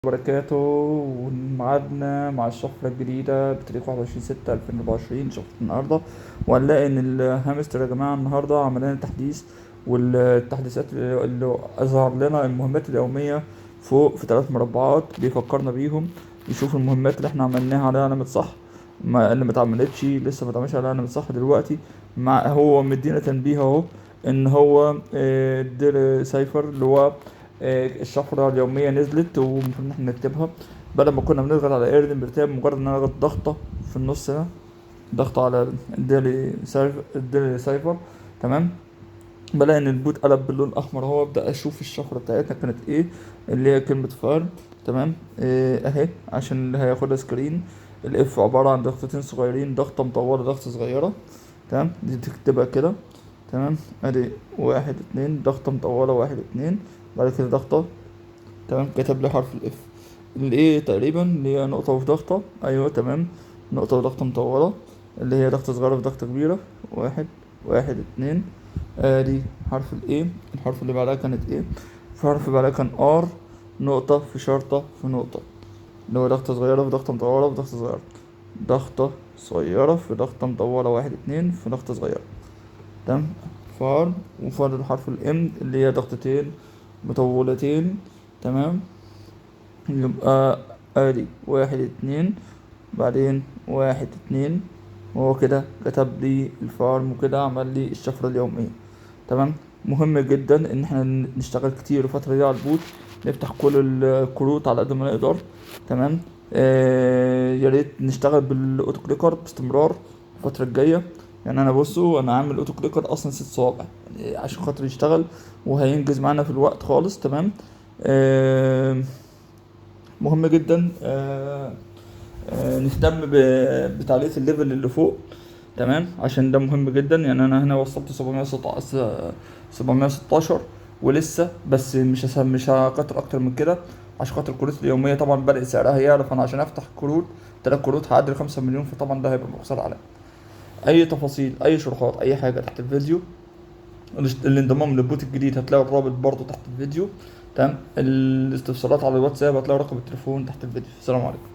وبركاته. وميعادنا مع الشفرة الجديدة بتاريخ 21/6/2024، شفرة النهاردة. وهنلاقي إن الهامستر يا جماعة النهاردة عمل لنا تحديث، والتحديثات اللي أظهر لنا المهمات اليومية فوق في 3 مربعات بيفكرنا بيهم، يشوف المهمات اللي احنا عملناها عليها علامة صح، ما اللي ما اتعملتش لسه ما اتعملش عليها علامة صح دلوقتي. مع هو مدينا تنبيه اهو ان هو daily cipher اللي هو الشفرة اليومية نزلت ومفروض ان احنا نكتبها، بدل ما كنا بنضغط على earn برتاب، مجرد ان انا اضغط ضغطة في النص هنا، ضغطة على ال daily cipher، تمام. بلاقي ان ال bot قلب باللون الاحمر اهو، ابدا اشوف الشفرة بتاعتنا كانت ايه، اللي هي كلمة farm، تمام. اهي عشان اللي هياخدها screen. ال F عبارة عن ضغطتين صغيرين، ضغطة مطولة، ضغطة صغيرة، تمام. دي تكتبها كده، تمام. ادي 1 2، ضغطة مطولة 1 2، بعد كده ضغطة، تمام. كتب لي حرف ال F اللي ايه تقريبا اللي هي نقطة وفي ضغطة، ايوه تمام، نقطة وضغطة مطولة اللي هي ضغطة صغيرة في ضغطة كبيرة، 1 1 2، ادي حرف ال A. الحرف اللي بعدها كانت ايه؟ الحرف اللي بعدها كان R، نقطة في شرطة في نقطة، اللي هو ضغطة صغيرة في ضغطة مطولة في ضغطة صغيرة، ضغطة صغيرة في ضغطة مطولة 1 2 في ضغطة صغيرة، تمام. farm. وفاضل حرف ال M اللي هي ضغطتين مطولتين، تمام. يبقى ادي 1 2، بعدين 1 2، وهو كده كتب لي ال farm وكده عمل لي الشفرة اليومية، تمام. مهم جدا ان احنا نشتغل كتير الفترة دي على ال bot، نفتح كل الكروت على قد ما نقدر، تمام. يا ريت نشتغل بال auto clicker باستمرار الفترة الجاية. انا بصوا انا عامل auto clicker اصلا 6 صوابع عشان خاطر يشتغل وهينجز معانا في الوقت خالص، تمام. مهم جدا، نهتم بتعليق ال level اللي فوق، تمام، عشان ده مهم جدا. انا هنا وصلت 716 ولسه، بس مش هكتر اكتر من كده عشان خاطر الكروت اليوميه طبعا بدأ سعرها يعلى، فانا عشان افتح كروت 3 كروت هعدي 5 مليون، فطبعا ده هيبقى مخسر عليا. اي تفاصيل، اي شروحات، اي حاجه تحت الفيديو. الانضمام لل bot الجديد هتلاقوا الرابط برضو تحت الفيديو، تمام. الاستفسارات على الواتساب هتلاقوا رقم التليفون تحت الفيديو. السلام عليكم.